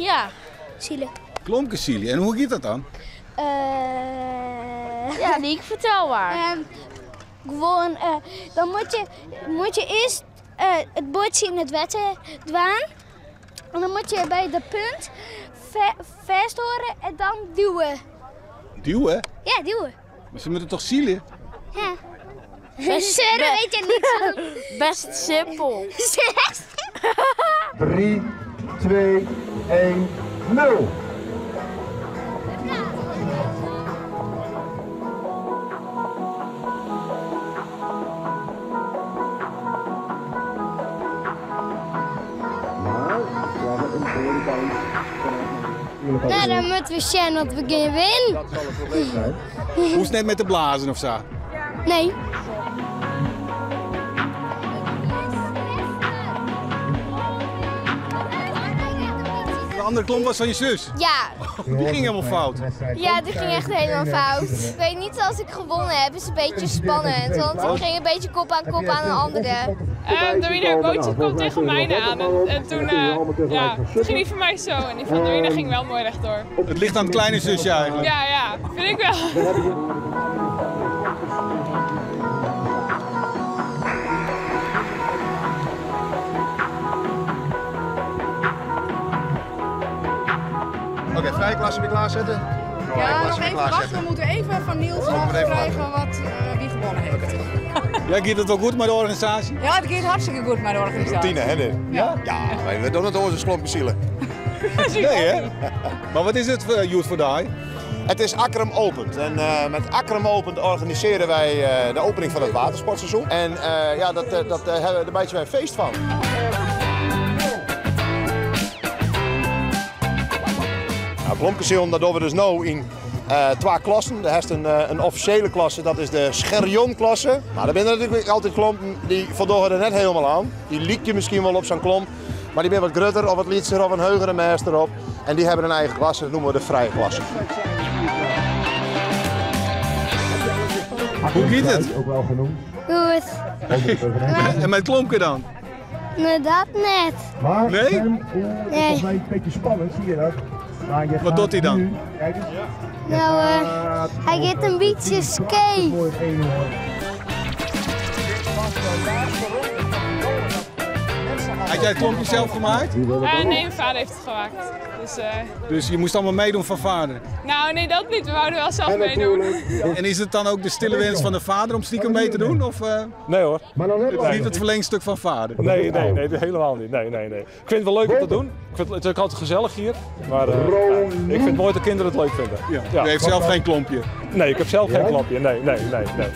Ja. Sile. Klompkesile. En hoe giet dat dan? Ja, Niek, fertel mar. Gewoan, dan moat je earst it boatsje yn it wetter dwaan. En dan moat je by de punt fêsthâlde en dan duwe. Duwe? Ja, duwe. Mar se moatte toch sile? Ja. Surde weet je niet zo. Best simpel. 3, 2, 1, 0. Nou, dan moeten we zien dat we gaan winnen. Hoe is het net met de blazen of zo? Nee. De andere klomp was van je zus? Ja. Die ging helemaal fout. Ja, die ging echt helemaal fout. Ik weet niet als ik gewonnen heb, is een beetje spannend. Want ik ging een beetje kop aan kop aan een andere. Dorina, haar bootje kwam tegen mij aan en toen, ja, toen ging die van mij zo en die van Dorina ging wel mooi rechtdoor. Het ligt aan het kleine zusje eigenlijk. Ja, ja, vind ik wel. Oké, vrije klasse weer klaarzetten. Ja, nog even wachten. We moeten even van Niels nog even krijgen wat, wie gewonnen heeft. Ja, gaat het wel goed met de organisatie? Ja, het gaat hartstikke goed met de organisatie. Routine, hè dit? Ja? Ja, wij doen het onze klompkesielen. Nee, hè? Maar wat is het voor Youth for Die? Het is Akkrum Opent. En met Akkrum Opent organiseren wij de opening van het watersportseizoen. En ja, dat hebben we een beetje een feest van. Nou, Klompkesielen, dat doen we dus nu in twee klassen. Er is een officiële klasse, dat is de Scherjon-klasse. Maar er zijn natuurlijk altijd klompen die voldoen er net helemaal aan. Die liek je misschien wel op zo'n klomp, maar die zijn wat groter of wat lietser of een heugere meester op. En die hebben een eigen klasse, dat noemen we de vrije klasse. Hoe gaat het? Goed. En met klompje dan? Nee, dat net. Maar Nee? Sam, oeh, het is Nee. volgens mij een beetje spannend, zie je dat? Maar je Wat gaat doet hij dan? nu- Kijk eens. Nou, hij gaat een beetje scheef. Mooi het ene hoor. Had jij het klompje zelf gemaakt? Nee, mijn vader heeft het gemaakt. Dus, Dus je moest allemaal meedoen van vader? Nou, nee, dat niet. We wouden wel zelf meedoen. En is het dan ook de stille wens van de vader om stiekem mee te doen? Of, Nee hoor. Maar dan Het is niet het verlengstuk van vader? Nee, nee, nee, helemaal niet. Nee, nee, nee. Ik vind het wel leuk om te doen. Ik vind het, het is ook altijd gezellig hier. Maar ik vind het mooi dat kinderen het leuk vinden. Ja. Ja. U heeft zelf geen klompje? Nee, ik heb zelf geen klompje. Nee, nee, nee, nee.